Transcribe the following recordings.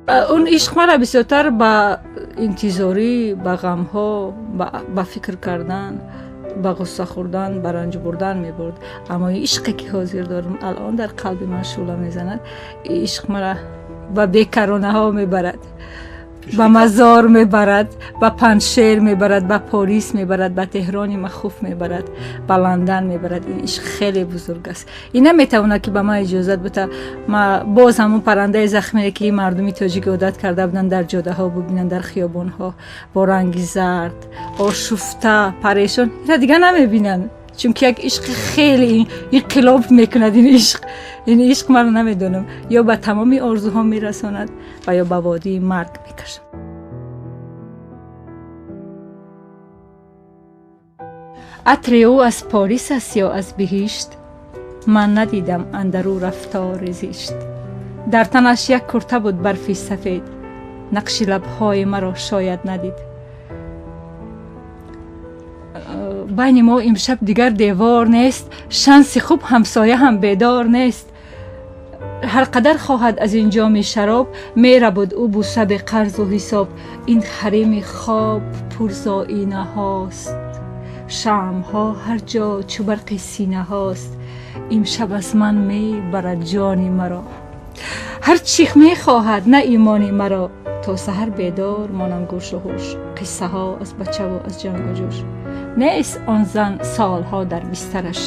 Он ишқ мара бисёртар ба интизорӣ, ба ғамҳо, ба фикр кардан, ба ғусса хӯрдан, ба ранҷ бурдан мебурд. Аммо ишқе ки ҳозир дорам, алон дар қалби ман шӯъла мезанад, ишқ мара ба бекаронаҳо мебарад, ба мазор мебарад, ба Панҷшер мебарад, ба Порис мебарад, ба Теҳрони махуф мебарад, ба Ландан мебарад. Ин ишқ хеле бузург аст. Ин наметавонад ки ба ман иҷозат бита ма боз ҳамун паррандаи захмие, ки мардуми тоҷик одат карда буданд дар ҷодаҳо бубинанд, дар хиёбонҳо бо ранги зард, ошуфта, парешон, ина дигар намебинанд, чунки як ишқи хеле инқилоб мекунад. Ин ишқ маро, намедонам, ё ба тамоми орзуҳо мерасонад ва ё ба водии марг мекашад. Атри ӯ аз Порис аст ё аз биҳишт, ман надидам андар ӯ рафтори зишт. Дар танаш як курта буд барфи сафед, нақши лабҳои маро шояд надид. Байни мо имшаб дигар девор нест, шанси хуб, ҳамсоя ҳам бедор нест. Ҳар қадар хоҳад аз ин ҷоми шароб, мерабуд ӯ бӯса бе қарзу ҳисоб. Ин ҳарими хоб пур зоинаҳост, шамъҳо ҳар ҷо чу барқи синаҳост. Имшаб аз ман мебарад ҷони маро, ҳар чӣ мехоҳад, на имони маро. То саҳар бедор монам, гӯшу ҳуш, қиссаҳо аз бачаву аз ҷангу ҷӯш. Нест он зан солҳо дар бистараш,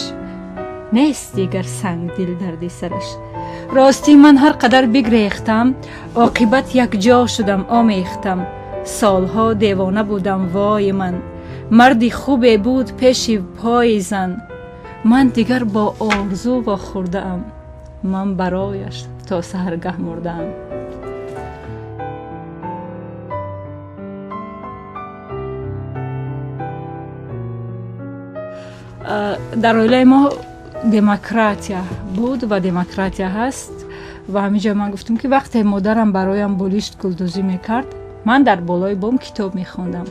нест дигар сангдил дарди сараш. Ростӣ, ман ҳар қадар бигрехтам, оқибат якҷо шудам, омехтам. Солҳо девона будам, вой ман, марди хубе буд пеши пои зан. Ман дигар бо орзу вохӯрдаам, ман барояш то саҳаргаҳ мурдаам. Дар оилаи мо демократия буд ва демократия ҳаст. Ва ҳаминҷо ман гуфтам, ки вақте модарам бароям болишт гулдӯзӣ мекард, ман дар болои бом китоб мехондам.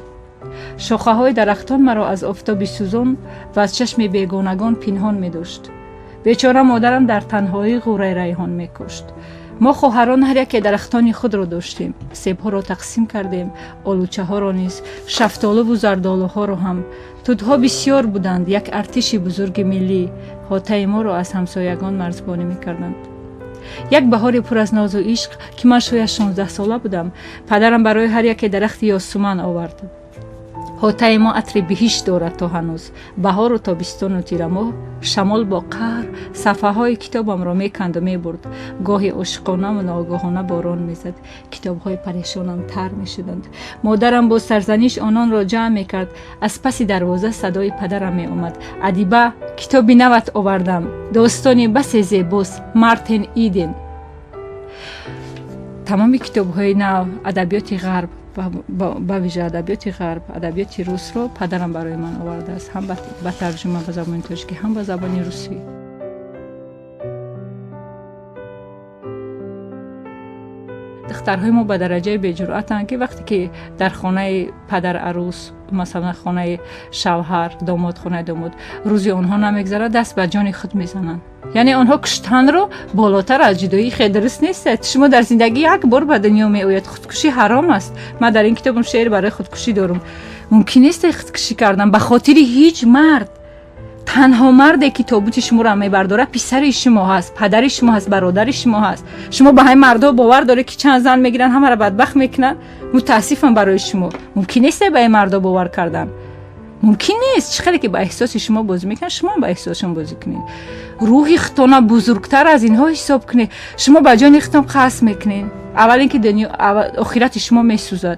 Шохаҳои дарахтон маро аз офтоби сӯзон ва аз чашми бегонагон пинҳон медошт. Бечора модарам дар танҳоӣ ғӯраи райҳон мекошт. Мо хоҳарон ҳар яке дарахтони худро доштем. Себҳоро тақсим кардем, олучаҳоро низ, шафтолуву зардолуҳоро ҳам. Тутҳо бисьёр буданд, як артиши бузурги миллӣ. Хотаи моро аз ҳамсоягон марзбонӣ мекарданд. Як баҳори пур аз нозу ишқ, ки ман шояд 16сола будам, падарам барои ҳар яке дарахти ёсуман овард. Ҳотаи мо атри биҳишт дорад то ҳанӯз. Баҳору тобистону тирамоҳ шамол бо қаҳр сафҳаҳои китобамро меканду мебурд. Гоҳи ошиқонаву ногоҳона борон мезад, китобҳои парешонам тар мешуданд. Модарам бо сарзаниш ононро ҷамъ мекард. Аз паси дарвоза садои падарам меомад: «Адиба, китоби нават овардам, достони басе зебост, Мартин Иден». Тамоми китобҳои нав, адабиёти ғарб, ба вижа адабиёти ғарб, адабиёти русро падарам барои ман овардааст, ҳам ба тарҷума ба забони тоҷикӣ, ҳам ба забони русӣ. Духтарҳои мо ба дараҷаи беҷуръатанд, ки вақте ки дар хонаи падар арӯс, масалан, хонаи шавҳар, домод, хонаи домод рӯзи онҳо намегзарад, даст ба ҷони худ мезананд. Яъне онҳо куштанро болотар аз ҷудоӣ. Хел дуруст нест. Шумо дар зиндагӣ як бор ба дунё меояд, худкушӣ ҳаром аст. Ман дар ин китобам шеър барои худкушӣ дорам. Мумкин нест худкушӣ кардан ба хотири ҳеҷ мард. Танҳо марде, ки тобути шуморо мебардорад, писари шумо ҳаст, падари шумо ҳаст, бародари шумо ҳаст. Шумо ба ҳамин мардҳо бовар доред, ки чанд зан мегиранд, ҳамаро бадбахт мекунанд. Мутаассифам барои шумо, мумкин нест ба ин мардҳо бовар кардан, мумкин нест. Чӣ хеле ки ба эҳсоси шумо бозӣ мекунанд, шумо ба эҳсосшон бозӣ кунед. Рӯҳи худтона бузургтар аз инҳо ҳисоб кунед. Шумо ба ҷони худтон қасд мекунед. Аввал ин ки охирати шумо месӯзад,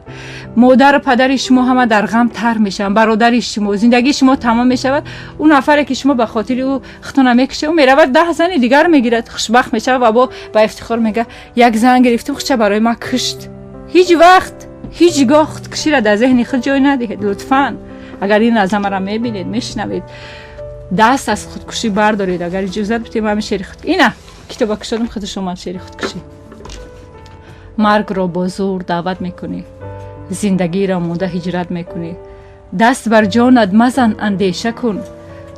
модару падари шумо ҳама дар ғам тар мешаванд, бародари шумо, зиндагии шумо тамом мешавад. Ӯ нафаре, ки шумо ба хотири ӯ худтона мекушед, ӯ меравад, 10 зани дигар мегирад, хушбахт мешавад ва бо ба ифтихор мега: «Як зан гирифтум, худша барои ман кушт». Ҳеҷ вақт, ҳеҷ гоҳ худкуширо дар зеҳни худ ҷой надиҳед. Лутфан, агар ин лаҳза мебинед, мешунавед, даст аз худкушӣ бардоред. Агар иҷозат бидем, ҳамин шеъри худ, ина китоба кушодам, худаш омад, шеъри худкушӣ. Маргро бо зӯр даъват мекунӣ, зиндагиро монда ҳиҷрат мекунӣ. Даст бар ҷонат мазан, андеша кун,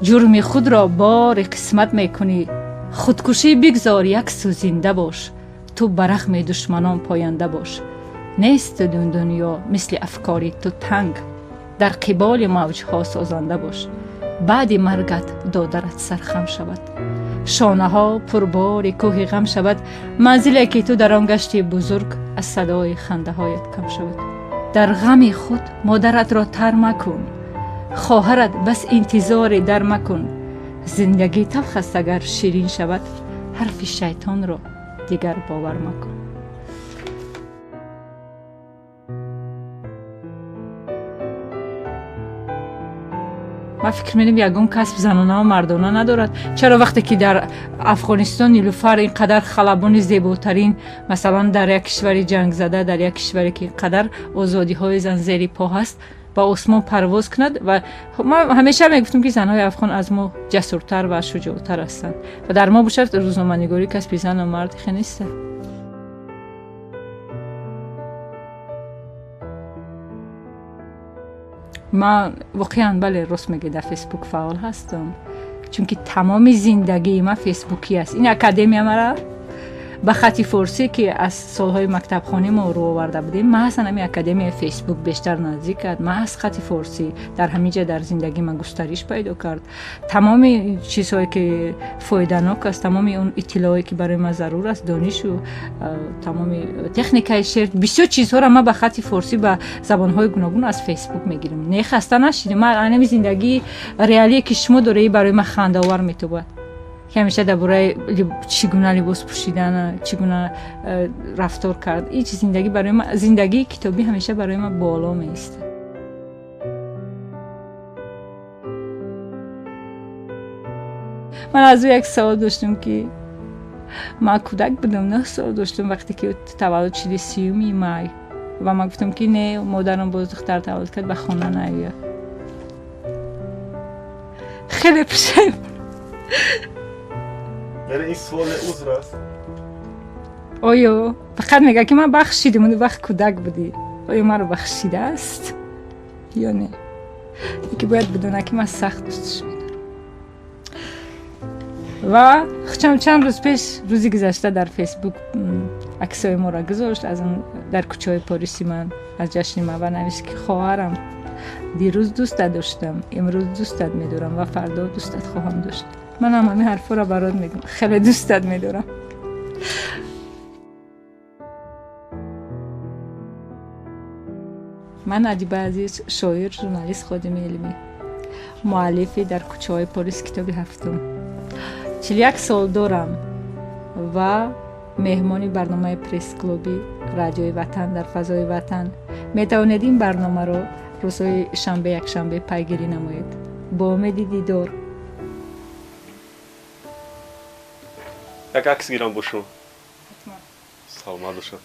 ҷурми худро бори қисмат мекунӣ. Худкушӣ бигзор як сӯ, зинда бош. Ту. Ту ба рағми душманон поянда бош. Нест дунё мисли афкори ту танг, дар қиболи мавҷҳо созанда бош. Баъди маргат додарат сархам шавад, шонаҳо пурбори кӯҳи ғам шавад. Манзиле ки ту дар он гашти бузург, аз садои хандаҳоят кам шавад. Дар ғами худ модаратро тар макун, хоҳарат бас интизори дар макун. Зиндагӣ талх аст агар ширин шавад, ҳарфи шайтонро дигар бовар макун. Ман фикр менам, ягон касб занонаву мардона надорад. Чаро вақте ки дар Афғонистон Нилуфар ин қадар халабони зеботарин, масалан, дар як кишвари ҷангзада, дар як кишваре ки ин қадар озодиҳои зан зери по ҳаст, ба осмон парвоз кунад? Ва ман ҳамеша мегуфтам, ки занҳои афғон аз мо ҷасуртар ва шуҷоътар ҳастанд. Ва дар мо бошад, рӯзноманигорӣ касби зану мард хе нест. Ман воқеан, бале, рост мегӯӣ, дар Фейсбук фаъол ҳастам, чунки тамоми зиндагии ман фейсбукӣ аст. Ин академия мара ба хати форсӣ, ки аз солҳои мактабхонӣ мо рӯ оварда будем, маҳз ҳамин академияи Фейсбук бештар наздик кард. Маҳз хати форсӣ дар ҳамин ҷа дар зиндагии ман густариш пайдо кард. Тамоми чизҳое ки фоиданок аст, тамоми он иттилоое ки барои ман зарур аст, донишу тамоми техникаи шеър, бисёр чизҳоро ман ба хати форсӣ, ба забонҳои гуногун аз Фейсбук мегирам. Не, хаста нашидем. Ман анами зиндагии реалие, ки шумо доред, барои ман хандаовар метобад, ки ҳамеша дар бораи чӣ гуна либос пӯшидан, чӣ гуна рафтор кард. Ин чиз зиндагӣ барои ман, зиндагии китобӣ ҳамеша барои ман боло меистад. Ман аз ӯ як савол доштам, ки ман кӯдак будам, 9 сол доштам, вақте ки таваллуд шуди, 30-уми май, ва ман гуфтам, ки не, модарам боз духтар таваллуд кард, ба хона наояд. Хеле пушаймон. Яъне ин суоле узр аст? Оё фақат мегӯяд, ки ман бахшидим, он вақт кӯдак будӣ. Оё маро бахшидааст ё не? Яке бояд бидонад, ки ман сахт дӯсташ медорам. Ва чанд рӯз пеш, рӯзи гузашта, дар Фейсбук аксҳои моро гузошт аз он дар кӯчаҳои Пориси, ман аз ҷашни ман, ва навишт, ки хоҳарам, дирӯз дӯстат доштам, имрӯз дӯстат медорам ва фардо дӯстат хоҳам дошт. Манам ҳамин ҳарфҳоро барот мегӯям: хеле дӯстат медорам. Ман Адиба Азиз, шоир, журналист, ходими илмӣ, муаллифи «Дар кӯчаҳои Порис», китоби ҳафтум, 41 сол дорам ва меҳмони барномаи пресс-клуби Радиои Ватан дар фазои Ватан. Метавонед ин барномаро рӯзҳои шанбе, якшанбе пайгирӣ намоед. Бо умеди дидор. Як акс гирам бо шумо. Саломат бошам.